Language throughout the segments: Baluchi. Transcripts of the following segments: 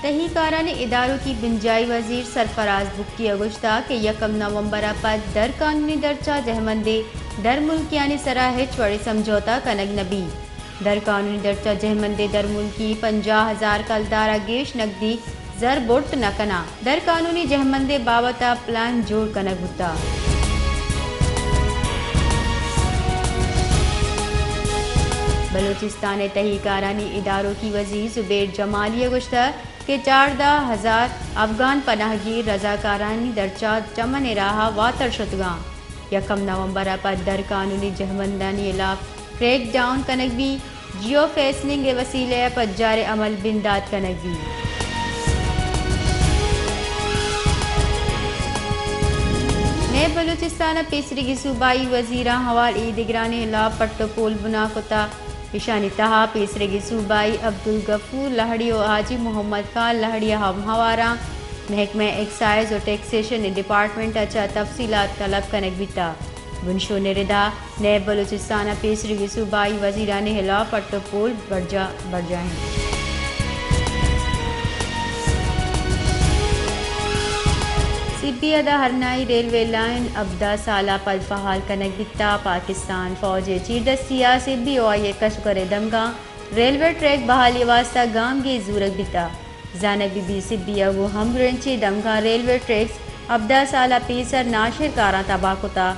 تہی کارانی اداروکی بنجاہی وزیر سرفراز بگٹی ء گوشتگ کہ یکم نومبر ء پد در قانونی درچا جہمندیں درملکیانی سرا ہچ وڑیں سمجھوتہ کنگ نہ بیت۔ در قانونی درچا جہمندیں درملکی پنجاہ ہزار کلدار ء گیش نقدی زر برت نہ کناں۔ در قانونی جہمندیں بابت ء پلان جوڑ کنگ بوتگ۔ بلوچستان ء تہی کارانی اداروکی وزیر زبیر جمالی ء گوشتگ کہ چاردہ ہزار افغان پناہ گیر رضاکارانی درچا چمن ء راہ ء واتر شتگاں۔ یکم نومبر ء پد در قانونی جہمندانی ہلاپ کریک ڈاؤن کنگ بیت، جیو فینسنگ ء وسیلہ ء پجار ء عمل بندات کنگ بیت۔ نئے بلوچستان ء پیسریگیں صوبائی وزیراں ہوار ایدگرانی ہلاپ پٹ ء پول بنا کتگ۔ ایشانی تہا پیسریگیں صوبائی عبدالغفور لہڑی و حاجی محمد خان لہڑی ہم ہواراں۔ محکمہ ایکسائز و ٹیکسیشن ڈیپارٹمنٹ ء چہ تفصیلات طلب کنگ بیتگ۔ بنشون ء ردا نئے بلوچستان ء پیسریگیں صوبائی وزیرانی ہلاپ پٹ و پول برجا، برجاہ انت۔ سبی ء داں ہرنائی ریلوے لائن ہبدہ سال ء پد بحال کنگ بیتگ۔ پاکستان فوج ء چیردستی ء سبی و آئی ء کشگور ء دمگاں ریلوے ٹریک بحالی ء واستہ گامگیج زورگ بیتگ۔ زانگ بہ بیت سبی ء گوں ہمگرنچی دمگاں ریلوے ٹریکس ہبدہ سال ء پیسر ناشر کاراں تباہ کتگ۔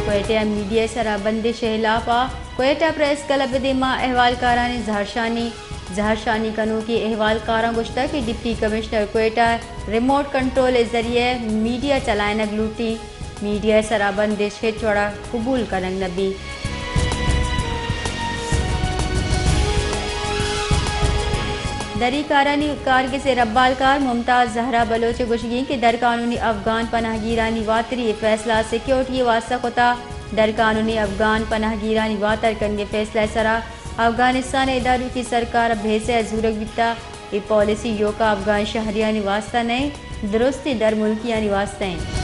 کوئٹہ ء میڈیا ء سرا بندش ء ہلاپ ء کوئٹہ پریس کلب ء دیما احوالکارانی زہرشانی۔ زہرشانی کنوکیں احوالکاراں گوشتگ کہ deputy commissioner Quetta remote control ء ذریعہ میڈیا چلائینگ لوٹیت۔ میڈیا ء سرا بندش ہچ وڑا قبول کنگ نہ بیت۔ دری کارانی کارگس ء ربالکار ممتاز زہرا بلوچ ء گوشگی انت کہ در قانونی افغان پناہ گیرانی واتری ء فیصلہ سیکورٹی ء واستہ کتگ۔ در قانونی افغان پناہ گیرانی واتر کنگ ء فیصلہ ء سرا افغانستان ء اداروکی سرکار ء بحث ء زورگ بیتگ۔ اے پالیسی یوکا افغان شہریانی واستہ نہ انت، درستیں درملکیانی واستہ انت۔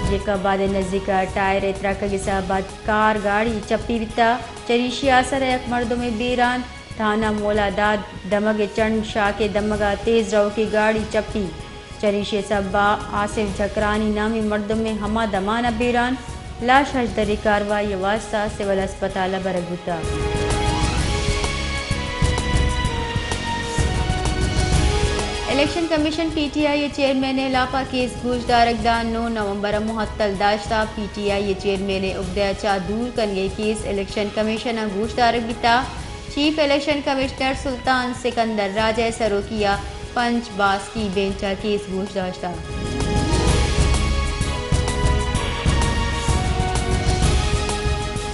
جیکب آباد ء نزیک ء ٹائر ء ترکگ ء سبب ء کار گاڑی چپی بیتگ۔ چریشی ء آسر ء یک مردمے بیران۔ تھانہ مولاداد دمگ ء چنڈ شاک ء دمگ ء تیز روکیں گاڑی چپی۔ چریشی ء سبب ء آصف جھکرانی نامیں مردمے ہما دمان ء بیران، لاش ہژدری کاروائی ء واستہ سول ہسپتال ء برگ بوتگ۔ Election commission P T I ء چیئرمین ء ہلاپ ء کیس گوشدارگ داں، نو نومبر ء مہتل داشتگ۔ پی ٹی آئی ء چیئرمین ء عہدہ ء چہ دور کنگ ء کیس الیکشن کمیشن ء گوشدارگ بیتگ۔ چیف الیکشن کمشنر سلطان سکندر راجہ ء سروکی ء پنچ باسکی بینچ ء کیس گوش داشتگ۔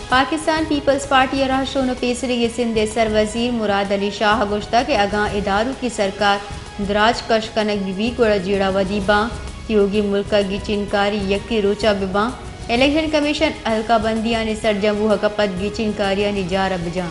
پاکستان پیپلز پارٹی ء رہشون ء پیسریگیں سندھ ء سر وزیر مراد علی شاہ ء گوشتگ کہ اگاں اداروکی سرکار دراج کش کنگ بہ بیت گڑا جیڑہ ودی باں، تیوگیں ملک ء گچین کاری یکے روچ ء بہ باں۔ الیکشن کمیشن حلقہ بندیانی سرجم بوہگ ء پد گچین کاریانی جار ء بجاں۔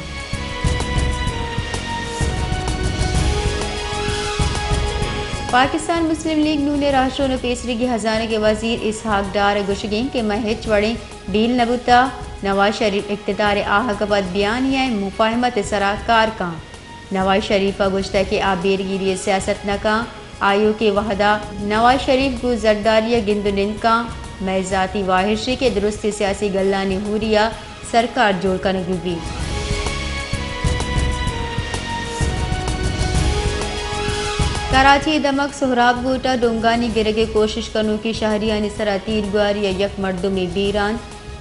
پاکستان مسلم لیگ نون ء رہشون ء پیسریگیں ہزانگ ء وزیر اسحاق ڈار ء گوشگ انت کہ مئے ہچ وڑیں ڈیل نہ بوتگ، نواز شریف اقتدار ء آہگ ء پد بیانی ء مفاہمت ء سرا کار کنت۔ نواز شریف ء گوشتگ کہ آ بیرگیری ء سیاست نہ کنت، آیوکیں وہد ء نواز شریف گوں زرداری ء گند ء نند کنت، مئے ذاتی واہشے کہ درستیں سیاسی گلانی ہوری ء سرکار جوڑ کنگ بہ بیت۔ کراچی ء دمگ سہراب گوٹ ء ڈونگانی گرگ ء کوشش کنوکیں شہریانی سرا تیرگواری ء یک مردمے بیران۔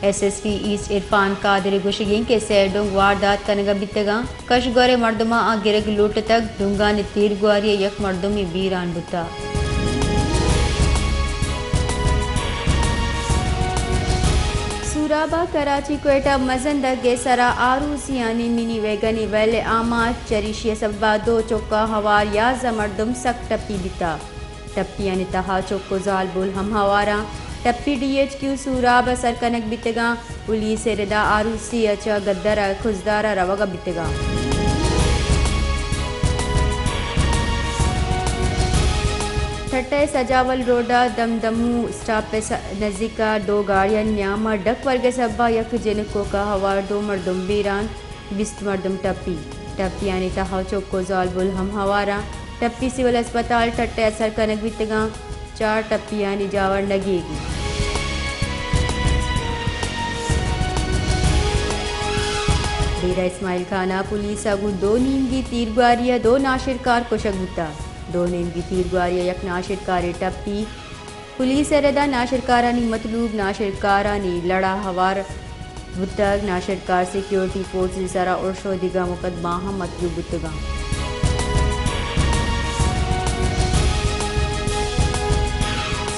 S S P east Irfan Qadir ء گوشگ انت کہ سئے ڈونگ واردات کنگ ء بیتگ انت۔ کشگور ء مردماں آ گرگ لوٹتگ، ڈونگانی تیرگواری ء یک مردمے بیران بوتگ۔ سوراب ء کراچی کوئٹہ مزن دگ ء سرا آروسیانی منی ویگنے ویل ء آماچ، چریشی ء سبب ء دو چک ء ہوار یازدہ مردم سک ٹپی بیتگ۔ ٹپیانی تہا چک و زالبول ہم ہوار انت۔ ٹپی ڈی ایچ کیو سوراب ء سر کنگ بیتگ انت۔ پولیس ء ردا آروسی ء چہ گدر ء کزدار ء روگ ء بیتگ انت۔ ٹھٹہ ءِ سجاول روڈ ءَ دمدمو اسٹاپ ءِ س-، نزیک ءَ دو گاڑیانی نیام ءَ ڈک ورگ ءِ سبب ءَ یک جنک کوک ءَ ہوار دو مردم بیران، بیست مردم ٹپی۔ ٹپیانی تہا چک ءُ زالبول ہم ہوار اَنت۔ ٹپی سول ہسپتال ٹھٹہ ءَ سر کنگ بیتگ اَنت۔ چار ٹپیانی جاور نگیگ اِنت۔ ڈیرہ اسماعیل خان ءَ پولیس ءَ گوں دو نیمگی تیرگواری ءَ دو ناشرکار کشگ بوتگ۔ دو نیمگی تیرگواری ءَ یک ناشرکارے ٹپی۔ پولیس ءِ رد ءَ ناشرکارانی مطلوب ناشرکارانی لڑ ءَ ہوار بوتگ۔ ناشرکار سیکیورٹی فورسز ءِ سرا ارش ءُ دگہ مقدمہ ہم مطلوب بوتگ اَنت۔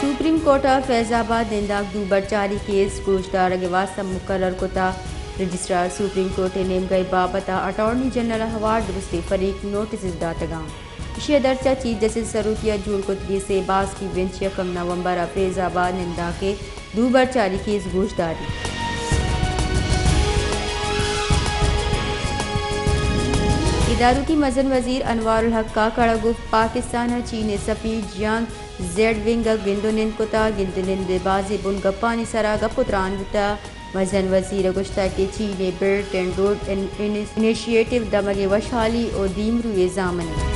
سپریم کورٹ ءَ فیض آباد ننداک دوبرچاری کیس گوش دارگ ءِ واستہ مقرر کتگ۔ رجسٹرار سپریم کورٹ ءِ نیمگا اے بابت ءَ اٹارنی جنرل ءَ ہوار درستیں فریق نوٹسز داتگ اَنت۔ ایشی ءَ درچ ءَ چیف جسٹس سروکی ءَ جوڑ کتگیں سے باسکی بنچ یکم نومبر ءَ فیض آباد ننداک ءِ دوبرچاری کیس گوش داریت۔ ادارتی مزن وزیر انوار الحق کاکڑ ءَ گفت پاکستان ءَ چین ءِ سفیر جیانگ زیڈ ونگ ءَ گند ءُ نند کتگ۔ گند ءُ نند ءِ بازیں بنگپانی سرا گپ ءُ تران بوتگ۔ مزن وزیر ءَ گوشتگ کہ چین ءِ بیلٹ اینڈ روڈ ان-، ان-، انیشیٹو دمگ ءِ وشھالی ءُ دیمروئی ءِ ضامن اِنت۔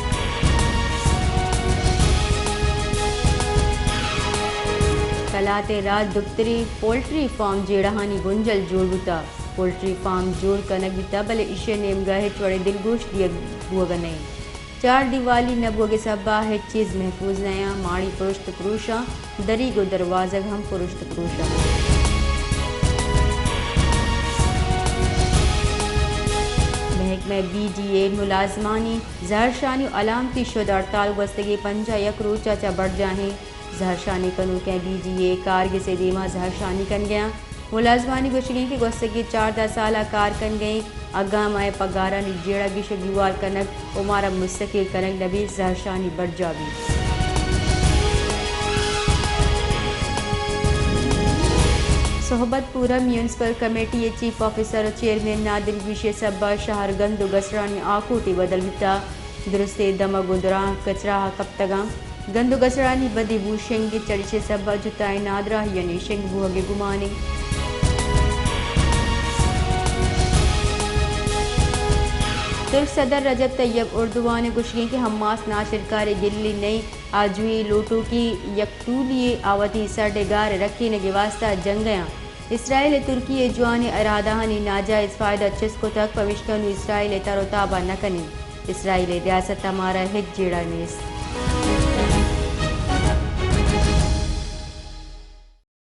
کلات ءِ راج دپتری پولٹری فارم جیڑہانی بنجل جوڑ بوتگ۔ پولٹری فارم جوڑ کنگ بیتگ، بلے ایشی ءِ نیمگا ہچ وڑیں دلگوش دیگ بوگ ءَ نہ اِنت۔ چار دیوالی نہ بوگ ءِ سبب ءَ ہچ چیز محفوظ نہ اَنت، ماڑی پرشت پروش اَنت، دریگ ءُ دروازگ ہم پرشت پروش اَنت۔ محکمہ بی ڈی اے ملازمانی زہرشانی ءُ علامتی شد ہڑتال گوستگیں پنجاہ یک روچ ءَ چہ برجاہ اِنت۔ زہرشانی کنوکیں بی ڈی اے کارگس ءِ دیما زہرشانی کنگ ءَ اَنت۔ ملازمانی گوشگ اِنت کہ گوستگیں چاردہ سال ءَ کار کنگ ءَ اَنت، اگاں مئے پگارانی جیڑہ گیش ءُ گیوار کنگ ءُ مارا مستقل کنگ نہ بیت، زہرشانی برجاہ بیت۔ صحبت پورہ میونسپل کمیٹی ءِ چیف آفیسر ءُ چیئرمین نادرپیشی ءِ سبب ءَ شہر گند ءُ گسرانی آکوٹے بدل بیتگ۔ درستیں دمگ ءُ دراہ کچرا ءَ کپتگ اَنت۔ گند ءُ گسرانی بدیں بو شنگ اِنت، چریشی ءِ سبب ءَ جتائیں نادراہیانی شنگ بوہگ ءِ گمان اِنت۔ ترک صدر رجب طیب اردوان ءِ گوشگ اِنت کہ حماس ناشرکاریں گلے نہ اِنت، آجوئی لوٹوکیں یک ٹولی یے ءَ وتی سڈ ءِ گار ءِ رکینگ ءِ واستہ جنگ ءَ اَنت۔ اسرائیل ءَ ترکی ءِ جوانیں ارادہانی ناجائز فائدہ چست کتگ، پمیشکا نوں اسرائیل ءِ تر ءُ تاب ءَ نہ کنیں۔ اسرائیل ءِ ریاست ءَ مارا ہچ جیڑہ نیست۔